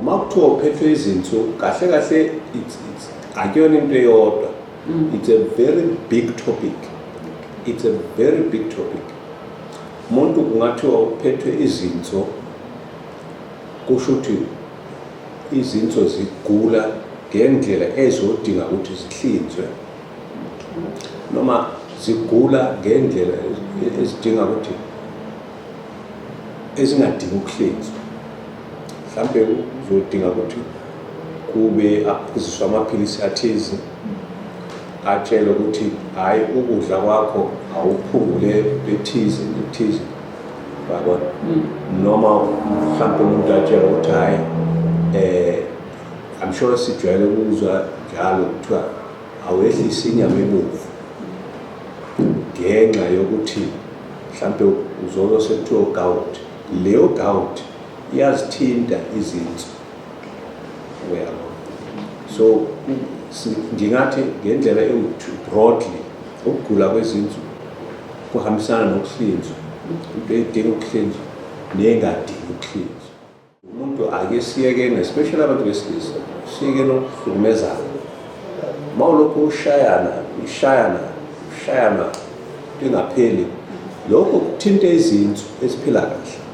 Uma kuthiwa uphethwe izinso, kahle kahle it's akuyona into eyodwa. It's a very big topic, it's a very big topic. Umuntu kungathiwa uphethwe izinso, kusho ukuthi izinso zigula ngendlela ezodinga ukuthi zihlinzwe, noma zigula ngendlela ezidinga ukuthi ezingadingi ukuhlinzwa. Mhlampe uzodinga ukuthi kube aphuziswe amaphilisi athize, atshele ukuthi hhayi, ukudla kwakho awuphungule ethize nethize, yabona. Noma mhlawumbe umuntu atshele ukuthi hhayi, I'm sure sijwayele ukuzwa njalo kuthiwa awehlise inyama ebomvu ngenxa yokuthi mhlampe uzolo sekuthiwa gout. Leyo gout iyazithinta izinso, uyabo. So ngingathi ngendlela ewu broadly, ukugula kwezinso kuhambisana nokuhlinzwa, into edinga ukuhlinzwa nengadingi ukuhlinzwa. Umuntu ake siyekeni, especially abantu besilisa, siyekeni ukuhlukumezana. Uma ulokhu ushayana, ishayana, ushayana, ingapheli, lokho kuthinta izinso eziphila kahle.